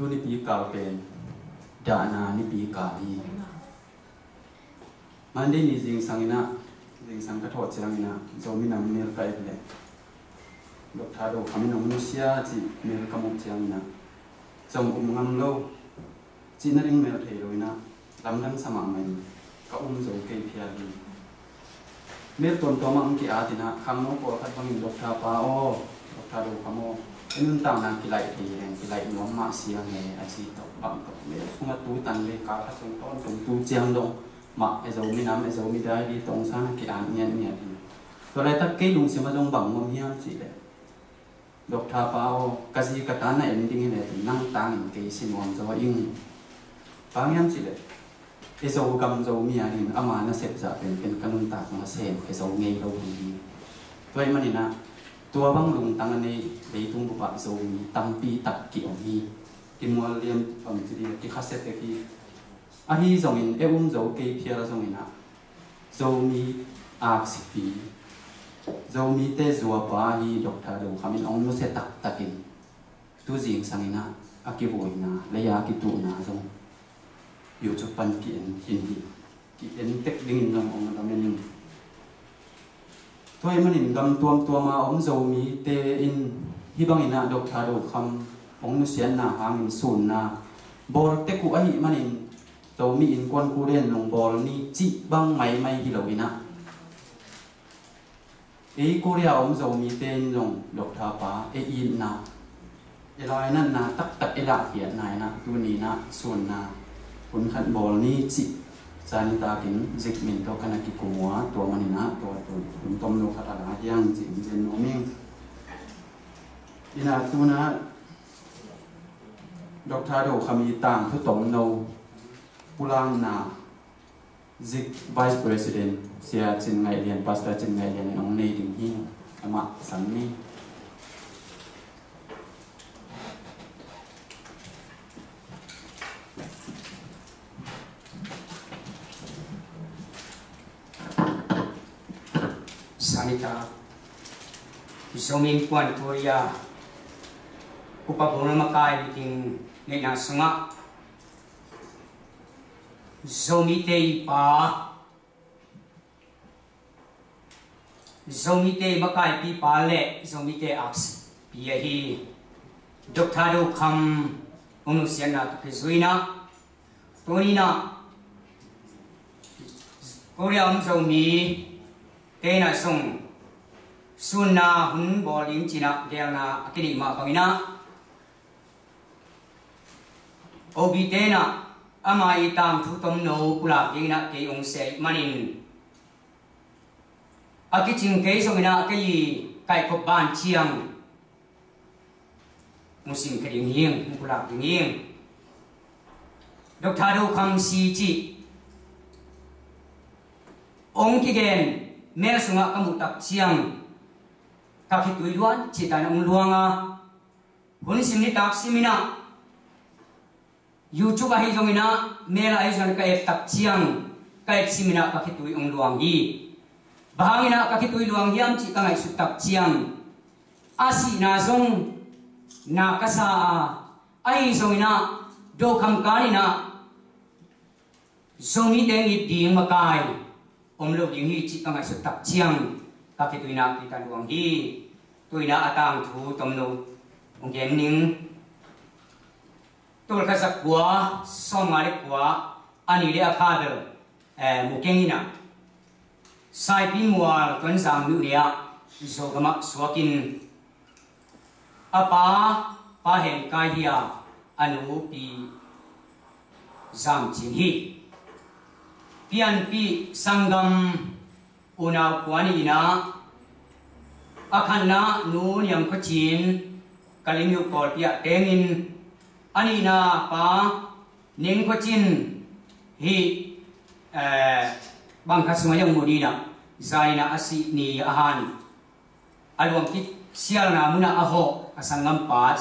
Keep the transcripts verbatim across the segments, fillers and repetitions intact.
Tu nipi kal pen dahna nipi kal hi. Monday ni zingsang in ah, zingsang ka thawh ciangin ah Zomi Nam Mel ka et leh Doctor Do Kham in hong nusia cih mel ka muh ciangin ah zong um ngam lo. Cih nading mel thei lo in ah lamdang sa mahmah in ka um zo kei phial hi. Mel tuamtuam ah hong ki-at in ah khangno pawlkhat bangin, "Doctor pa aw, Doctor Do Kham aw, i nuntakna kilaih thei hi leng kilaih nuam mah siang e," a ci tawh bang tawh mel sungah tu tan le kal khat sung tawntung tu ciang dong mah e, Zomi Nam, e Zomi Daily tawh hong san a ki-at ngiatngiat hi. Tua laitak kei lungsim ah zong bang nuam hiam cih leh, "Doctor pa aw, ka zi ka ta na en ding hi leh nang tangin kei si nuam zaw ing. Bang hiam cih leh e Zogam Zomi a dingin ama nasep zah penpen ka nuntakna sem e zo ngei lo ding hi." Tua ahih manin ah tua bang lungtang a nei leitung bup ah Zomi tampi tak ki-om hi. Kimual liam bang ci ding, kikhase tek hi. Ahi zongin e um zo kei phial zongin ah Zomi aksipi, Zomite zuapa hi Doctor Do Kham in hong nusia taktakin tu zingsang in ah a kivuina lei-a kituhna zong YouTube pan ki-en khin hi. Ki-en tek dingin zong hong lamen ing. Tua ahih manin gam tuamtuam a om Zomite in hih bangin ah Doctor Do Kham hong nusiatna hangin sunna bawl tek uh ahih manin Zomi Innkuan Khut Hong Lum bawl ni cih bang maimai hi lo in ah, ei Korea om Zomite in zong Doctor pa e itna, e lainatna taktak e lahkhiatna in ah tuni in ah sunna hun khat bawl ni cih zani takin zik min tawh ka na kikum uh a, tua manin ah tua tun hun tomno khat a la hiang cih hong gen nuam ing. In ah tu in ah Doctor Do Kham i tangthu tomno pulakna zik Vice President Sia Cin Ngaih Lian, Pastor Cin Ngaih Lian in hong nei ding hi. Amah sang ni. Sanita, Zomi Innkuan Korea Upa Bawlna Makai meeting neihna sungah Zomite i pa, Zomite i makaipi pa le Zomite aksipi ahi Doctor Do Kham hong nusiatna tawh kizui in ah, tuni in ah Korea om Zomite in ah zong sunna hun bawl ding ci in ah geelna a kineih mah bangin ah, O B te in ah ama i tangthu tomno pulak dingin ah kei hong sia ahih manin, a kicing kei zongin ah kei i kaihkhop ban ciang hong singkhia ding hi ing, hong pulak ding hi ing. Doctor Do Kham si cih hong kigen mel sungah ka muh tak ciang ka khitui luan cih tan hong luang a, hun sim nitak sim in ah, YouTube ahi zongin ah, mel ahi zongin ka et tak ciang, ka et sim in ah ka khitui hong luang hi. Bang hangin ah ka khitui luang hiam cih ka ngaihsut tak ciang, a sihna zong na ka sa a, ahi zongin ah Do Kham kan in ah Zomite it ding makai om lo ding hi cih ka ngaihsut tak ciang ka khitui nak pi ta luang hi. Tu in ah a tangthu tomno hong gen ning. Tulkhat zakua sawmnga le kua, a ni le a kha bel, eh, mu keng in ah, Saipi mual Tonzang nuh ni ah Zogam ah suak in, a pa Pa Hen Kai hi a, a nu Pi Zam Cin hi. Pianpih sanggam unau kua nih in ah, a khatna Nu Niang Khua Cin, Kalimyo Kawlpi ah teng in, a nihna Pa Ning Khua Cin hi, eh, bang khat sungah hong mu ni in ah, za in ah a sih ni a han a luang kisialna mun ah a hawh a sanggampa,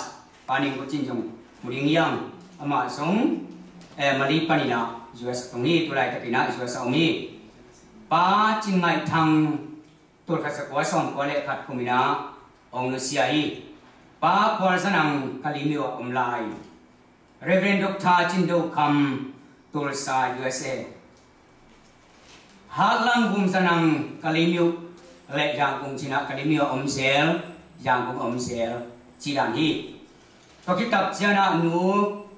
Pa Ning Khua Cin zong mu ding hi ing. Amah zong, eh, Mali pan in ah U S a tung hi, tu laitakin ah U S a om hi. Pa Cin Ngaih Thang, tulkhat zakua sawmkua le khat kum in ah hong nusia hi. Pa Khual Za Nang Kalimyo ah om lai. Reverend Doctor Cin Do Kham, Tulsa, U S A. Haklang Vum Za Nang, Kalemyo le Yangon cinah Kalemyo a om zel, Yangon a om zel, ci dan hi. Tua khit tak ciangin ah Nu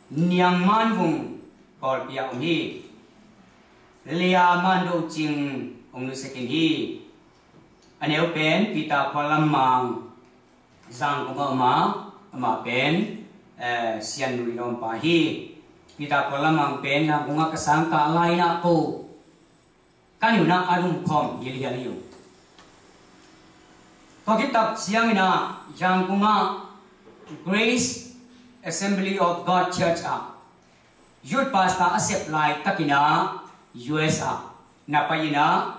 Niang Man Vung, Kawlpi a om hi. Lia Man Do Cing, ong nusia khin hi. A neu pen Peter Khual Lam Mang, Zangkong a om a, amah pen, eh, Sian Nui lawmpa hi. Peter Khual Lam Mang pen Zangkong ah ka sang kah lai-in ah ko ka nunah a lum khawm hilhial hi uh. Tua khit tak ciangin ah Zangkong ah Grace Assembly of God Church ah youth pastor a sep laitakin ah U S ah na pai-in ah,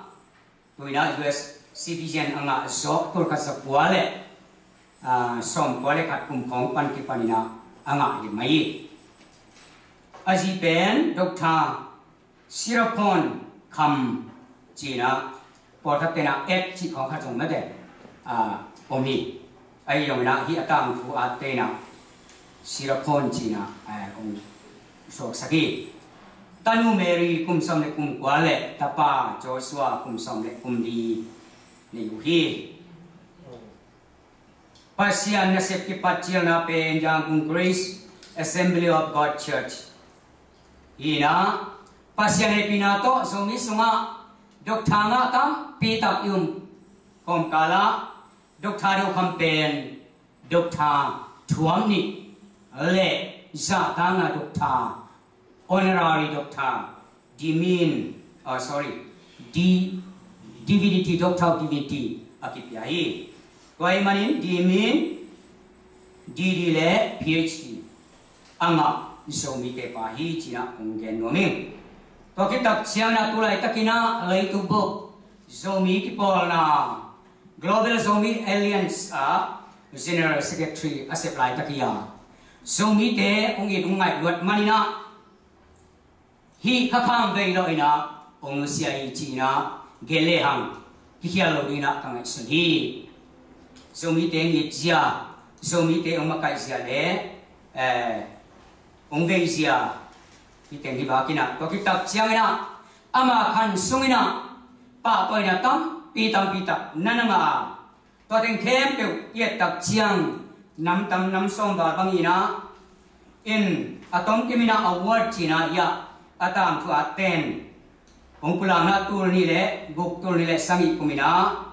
tu-in ah U S citizen a ngah zawh, tul khat za kua le, ah, sawm kua le khat kum khawng pan kipanin ah a ngah hi mai hi. A zi pen Doctor Siraphon Kham ci-in ah, pawlkhat ten ah Ed cih khawng khat zong mate, ah, om hi. Ahi zongin ah hih a tangthu a ten ah Siraphon ci-in ah, eh, ong suaksak hi. Tanu Mary kum sawm le kum kua le tapa Joshua kum sawm le kum li nei uh hi. Pasian nasep kipat cilna pen Yangon Grace Assembly of God Church hi-in ah, Pasian hehpihna tawh Zomi sungah Doctor ngah tampi tak i om kawmkal ah Doctor Do Kham pen Doctor thuam nih le zahtakna Doctor, Honorary Doctor, Dimin, oh, sorry, D, Divinity, Doctor of Divinity a kipia hi. Tua ahih manin Dimin, D D le P H D a ngah Zomite pa hi ci-in ah kong gen nuam ing. Tua khit tak ciangin ah tu laitakin ah leitung bup Zomi kipawlna Global Zomi Alliance ah General Secretary a sep laitak hi a, Zomite hong it hong ngaih luat manin ah hih kha kham vei lawh in ah hong nusia hi ci-in ah gen lehang kikhial lo dingin ah ka ngaihsun hi. Zomite hong it zia, Zomite hong makaih zia le, eh, hong vei zia, hih teng hi bek in ah, tua khit tak ciangin ah ama khan sungin ah pahtawina tampi tampi tak na na ngah a, tua teng khempeuh i et tak ciang nam tam nam sawm val bangin ah, in a tomkim in ah award ci-in ah, a tangthu a ten, hong pulakna tul nih le guk, tul nih le sagih kum in ah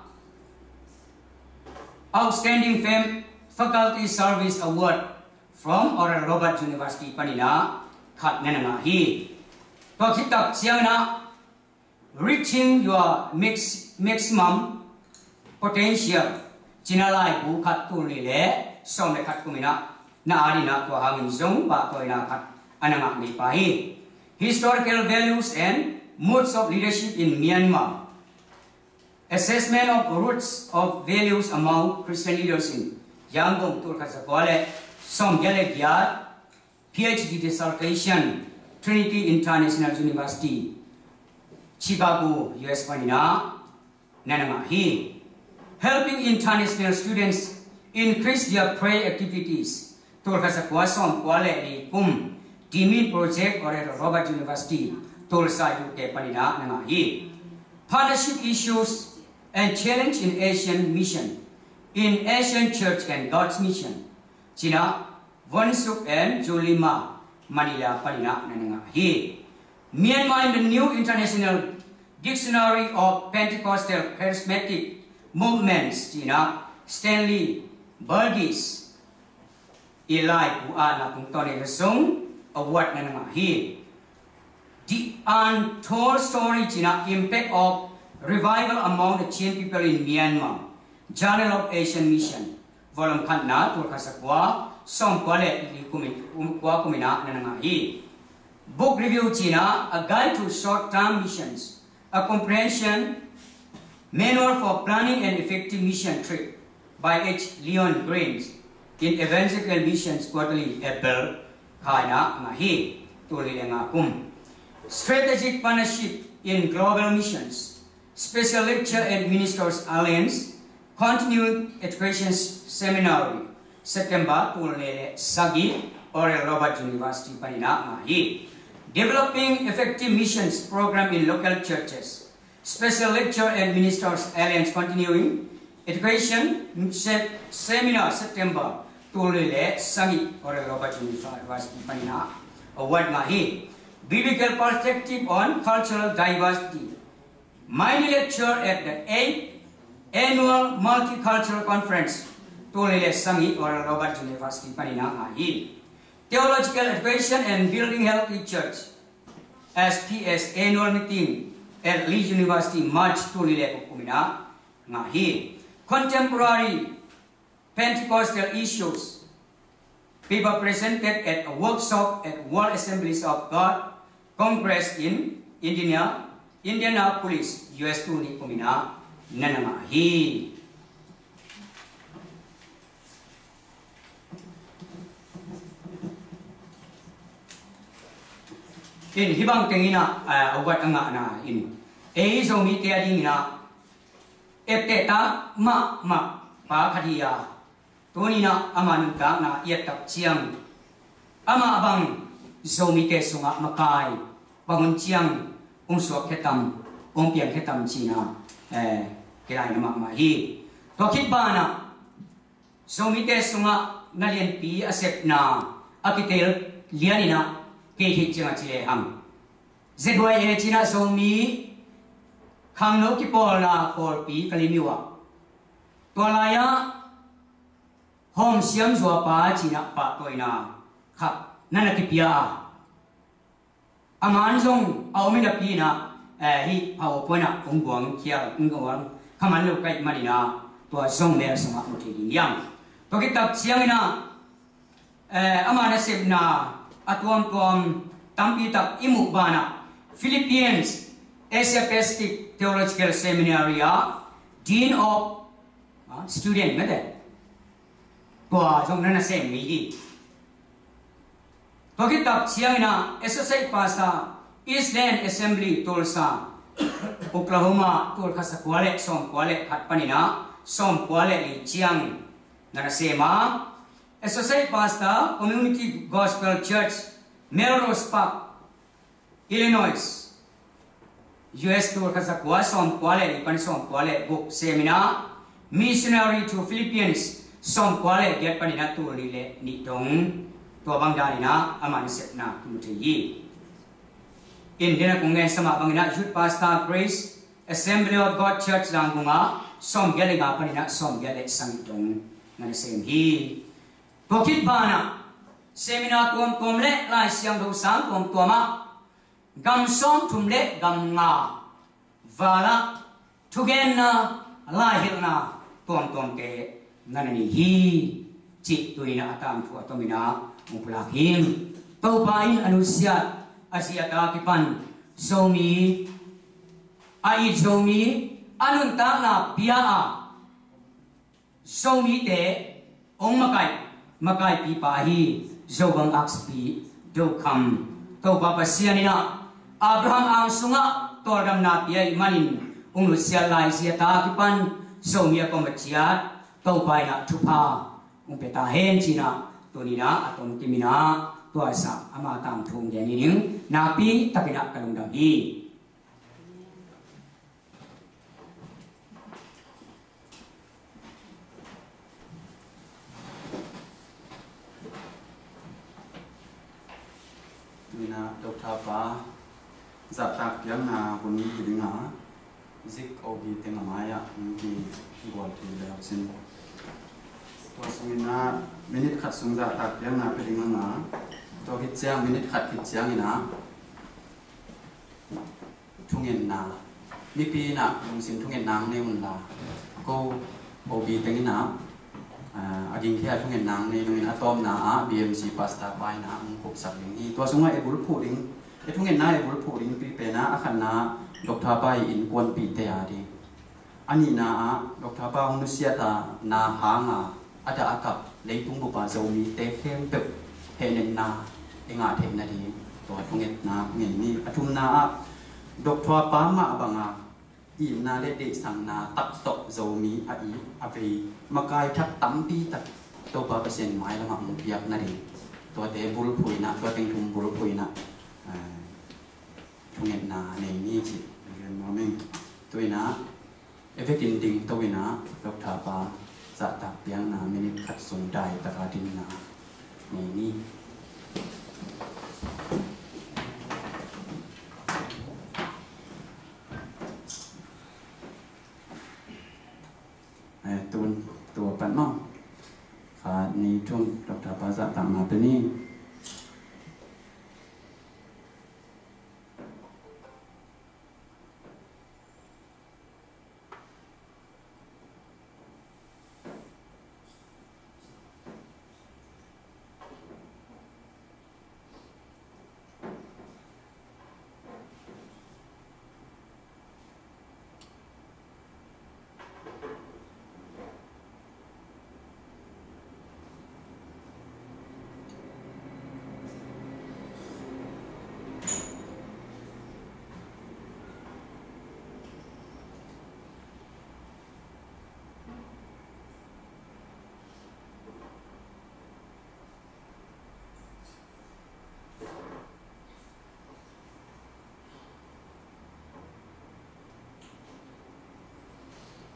Outstanding Fam-, Faculty Service Award from Oral Roberts University panin ah khat na na ngah hi. Tua khit tak ciangin ah Reaching Your Max-, Maximum Potential ci-in ah laibu khat, tul nih le sawm le khat kum in ah na at in ah, tua hangin zong pahtawina khat a na ngah mipa hi. Historical Values and Modes of Leadership in Myanmar, Assessment of Roots of Values Among Christian Leaders in Yangon, tul khat za kua le sawm giat le giat, P H D dissertation, Trinity International University, Chicago, U S panin ah na na ngah hi. Helping International Students Increase Their Prayer Activities, tul khat za kua sawm kua le li kum, Dimin Project, Oral Roberts University, Tulsa, U K panin ah na ngah hi. Partnership Issues and Challenge in Asian Mission, in Asian Church and God's Mission ci-in ah Von Suk and Julie Ma, Manila panin ah na na ngah hi. Myanmar in the New International Dictionary of Pentecostal Charismatic Movements ci-in ah Stanley Burgess i laibu ah na tungtawn in zong award na na ngah hi. The Untold Story ci-in ah Impact of Revival Among the Chin People in Myanmar, Journal of Asian Mission, volume khatna, tul khat za kua sawm kua le li kum in, um, kua kum in ah na na ngah hi. Book Review ci-in ah A Guide to Short-Term Missions, A Comprehension Manual for Planning an Effective Mission Trip by H Leon Green in Evangelical Missions Quarterly, April kha in ah ngah hi, tul nih le nga kum. Strategic Partnership in Global Missions, Special Lecture at Ministers Alliance Continuing Education Seminary, September, tul nih le sagih, Oral Roberts University panin ah ngah hi. Developing Effective Missions Program in Local Churches, Special Lecture and Ministers Alliance Continuing Education Se- Seminar, September, tul nih le sagih, Oral Roberts University panin ah award ngah hi. Biblical Perspective on Cultural Diversity, Mini Lecture at the eighth Annual Multicultural Conference, tul nih le sagih, Oral Roberts University panin ah ngah hi. Theological Education and Building Healthy Church, S P S Annual Meeting at Leeds University, March, tul nih le guk kumin ah ngah hi. Contemporary Pentecostal Issues, paper presented at a workshop at World Assemblies of God Congress in Indiana, Indianapolis, U S, tul nih kumin ah na na ngah hi. In hih bang teng in ah, ah, award a ngahna in ei Zomite a ding in ah etteh tak mahmah pa khat hi a, tuni in ah ama nuntakna i et tak ciang amah bang Zomite sungah makai bang hun ciang hong suak khia tam, hong piang khia tam cihna, eh, kilaina mahmah hi. Tua khit banah Zomite sungah na lianpi a sepna a kitel lian in ah kei theih ciang a ci lehang, Z Y A ci-in ah Zomi khangno kipawlna pawlpi ka lim hi uh a, tua lai-ah hawmsiam zuapa ci-in ah pahtawina khat na na kipia a, a man zong a om in a pi-in ah, eh, hih PowerPoint ah hong buang khial, hong buang kha man lo ka hih manin ah tua zong mel sungah mu thei ding hi hang. Tua khit tak ciangin ah, eh, ama nasepna a tuamtuam tampi tak i muh banah Philippines Asia Pacific Theological Seminary ah Dean of, ah, Student mete, tua zong na nasem mi hi. Tua khit tak ciangin ah Associate Pastor, Eastland Assembly, Tulsa, Oklahoma, tul khat za kua le sawm kua le khat panin ah sawm kua le li ciang na nasem a, Associate Pastor, Community Gospel Church, Melrose Park, Illinois, U S, tul khat za kua sawm kua le li pan sawm kua le guk sem in ah, Missionary to Philippines, sawm kua le giat panin ah tul nih le nih dong, tua bang danin ah ama nasepna kimu thei hi. In dena kong gensa mah bangin ah Youth Pastor, Grace Assembly of God Church, Yangon ah sawm giat le nga panin ah sawm giat le sagih dong na nasem hi. Tua khit banah seminar tuamtuam le Lai Siangtho sang tuamtuam ah gam sawmthum le gam nga val ah thugenna, laihilhna tuamtuamte na na nei hi, cih tuni-in ah a tangthu a tomin ah hong pulak hi. Topa in a nusiat a zi a ta kipan Zomi, a it Zomi, a nuntakna pia a Zomite hong makai, makaipipa hi Zobang Akspi Dokham. Topa Pasian in ah Abraham ang sungah tawldamna pia ahih manin hong nusiat lai zi a ta kipan Zomi a kom a ciat Topa in ah thupha hong pia ta hen ci-in ah tuni-in ah a tongkimin ah tua sa ama tangthu hong gen ning, nakpi takin ah ka lungdam hi. Tuni-in ah Doctor pa zahtak piakna hun hi ding a, zik O B teng a mai-ah hong kigual thei leu cin. Tua sungin ah minute khat sung zahtak piakna pia ding a, tua khit ciang minute khat khit ciangin ah thungetna, mipi in ah lungsim thungetna hong nei un la, ko O B teng in ah, ah, a gingkhia thungetna hong nei nungin a tawpna ah B M C pastor pa in ah hong khupsak ding hi. Tua sungah e bulphuh ding, e thungetna e bulphuh ding pi pen ah a khatna Doctor pa i innkuanpihte a ding. A nihna ah Doctor pa hong nusiatna hanga a dah a kap leitung bup a Zomite khempeuh hehnepna i ngah theih nading tua thungetna ngei ni. A thumna ah Doctor pa mah banga itna le deihsakna tak tawh Zomi a it a vei makai thak tampi tak Topa Pasian mailamah hong piak nading. Tuate bulphuh in ah, tua teng thum bulphuh in ah, eh, thungetna nei ni cih gen nuam ing. Tu in ah, i vekin dingto in ah, Doctor pa zahtak piakna minit khat sung dai taka dinna nei ni. Eh, tun, tua pan maw. Khat, nih, thum, Doctor pa zahtakna pe ni.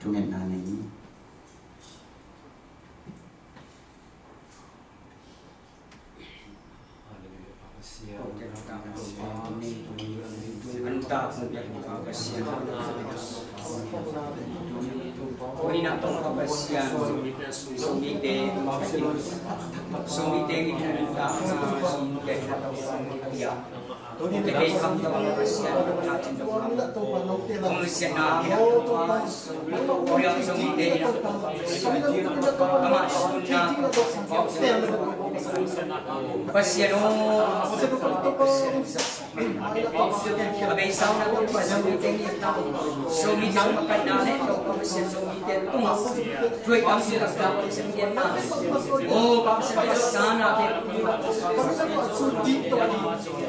Thungetna nei ni. Pasian aw, a beisa na Topa Zomi teng i ta, Zomi teng makaihna le Topa Pasian Zomi teng tungah thuai tam si tak tak Pasian teng na. O Pasian, ka sa na ke.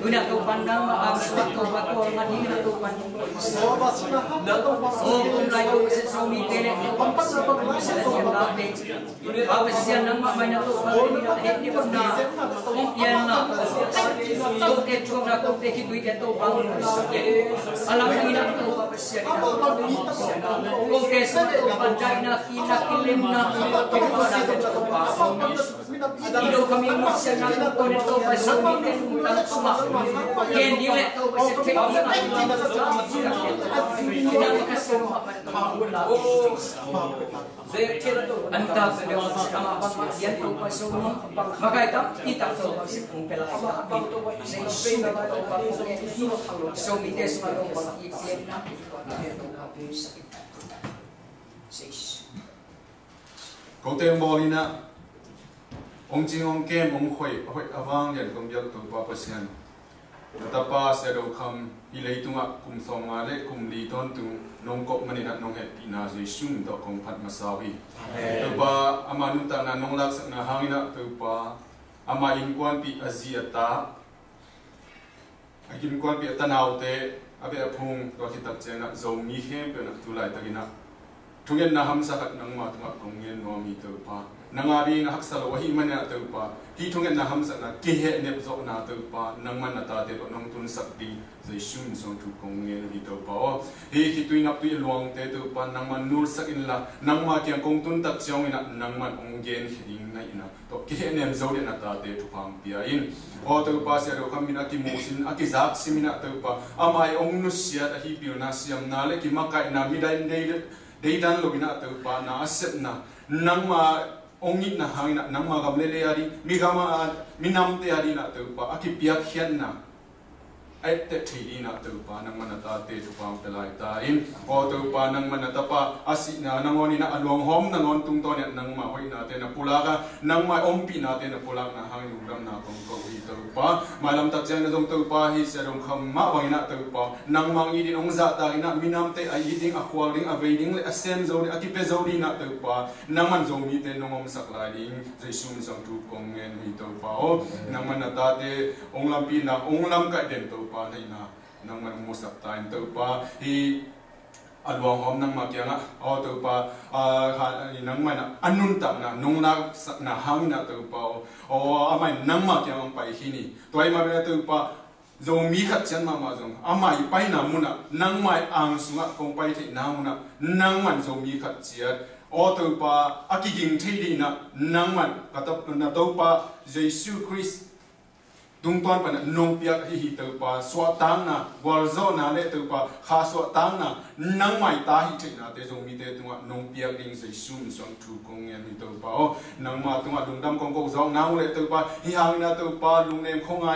Tuna Topa nang ma ang suak Topa ko ma ding na Topa. O kum lai Topa Pasian Zomi teng le Topa Pasian Pasian nangmah mai na Topa, kei na het ni na. Kong pian na. Kong te chuang na, kong te khitui te Topa. Alam ni na Topa Pasian. Kong te sa Topa dai na, ki na, ki lem na. Ki na Topa. Ido kami musia na, kong te Topa Pasian ni te nung tang suma. Ken di le Topa Pasian te ni na. Ina ka suma. An tak deuh a mah bang mah lian Topa Zomi, makai tam i tak Topa Pasian hong pia lai ta. Jesu min tawh Topa kong ngen hi. Zomite sungah Topa i pianna, Topa Pasian. Kote hong bawl in ah, hong cing hong kem hong hoih, a hoih a vanglian kong biak Topa Pasian. Na tapa Sia Do Kham hih leitungah kum sawmnga le kum li tawntung nong kop manin ah nong hehpihna Jesu min tawh kong phat masa uh hi. Amen. Topa, ama nuntakna nong laksakna hangin ah Topa, ama innkuanpih a zi a ta, a innkuanpih a tanaute, a beh a phung, tua khit tak ciangin ah Zomi khempeuh in ah tu laitakin ah thungetna hamsa khat nangma tungah kong ngen nuam hi Topa. Nang a dingin a haksa lo ahih manin ah Topa, hih thungetna hamsatna kihehnep zawhna Topa, nangman na tate tawh nong tunsak ding Jesu min suang thu kong ngen uh hi Topa aw. Hih khitui naptui a luangte Topa, nangman nulsak inla, nangma kiang kong tuntak ciangin ah nangman hong genkhia ding na hihna tawh kihehnep zo dingin na tate thupha hong pia in. Aw Topa, Sia Do Kham min a kimusin, a kizak simin ah Topa, amah i hong nusiat ahi pilna siamna le kimakaihna, midang dei le deidan lo in ah Topa, na a sepna, nangma hong itna hangin ah nangma gam le lei a ding, mi gam a, minamte a dingin ah Topa, a kipiakkhiatna a etteh thei dingin ah Topa, nangman na tate thupha hong pia lai ta in. Aw Topa, nangman na tapa a sihna nangawn in ah, a luanghawm nangawn tungtawn in ah nangma hoihnate na pulak a, nangma ompihnate na pulakna hangin lungdamna kong ko hi Topa. Mailam tak ciangin ah zong Topa, hih Sia Do Kham mah bangin ah Topa, nangmah hong it in, hong zahtak in ah, minamte a it ding, a khual ding, a vei ding le a sem zo ding, a kipia zo dingin ah Topa, nangman Zomite nong omsak lai ding Jesu min suang thu kong ngen uh hi Topa aw. Nangman na tate hong lampi in ah, hong lamkaih den Topa na hihna nangman hong musak ta in Topa. Hih a luanghawm nangmah kiangah, aw Topa, a, ha, nangmah in a nuntakna nong laksakna hangin ah Topa aw, aw amah in nangmah kiangah hong pai khin hi. Tua ahih mah bangin ah Topa, Zomi khat ciat mahmah zong amah i paina munah nangmah i ang sungah kong pai theihna munah nangmah in Zomi khat ciat, aw Topa, a kiging thei dingin ah nangmah in ka Topa, na Topa Jesu Khrist tungtawn panah nong piak ahi hi Topa. Suahtakna, gualzawhna le Topa, kha suahtakna nangmah i ta hih theihnate Zomite tungah nong piak ding Jesu min suang thu kong ngen hi Topa aw. Nangmah tungah lungdam kong ko zawkna uh le Topa, hih hangin ah Topa, lungnem khuangai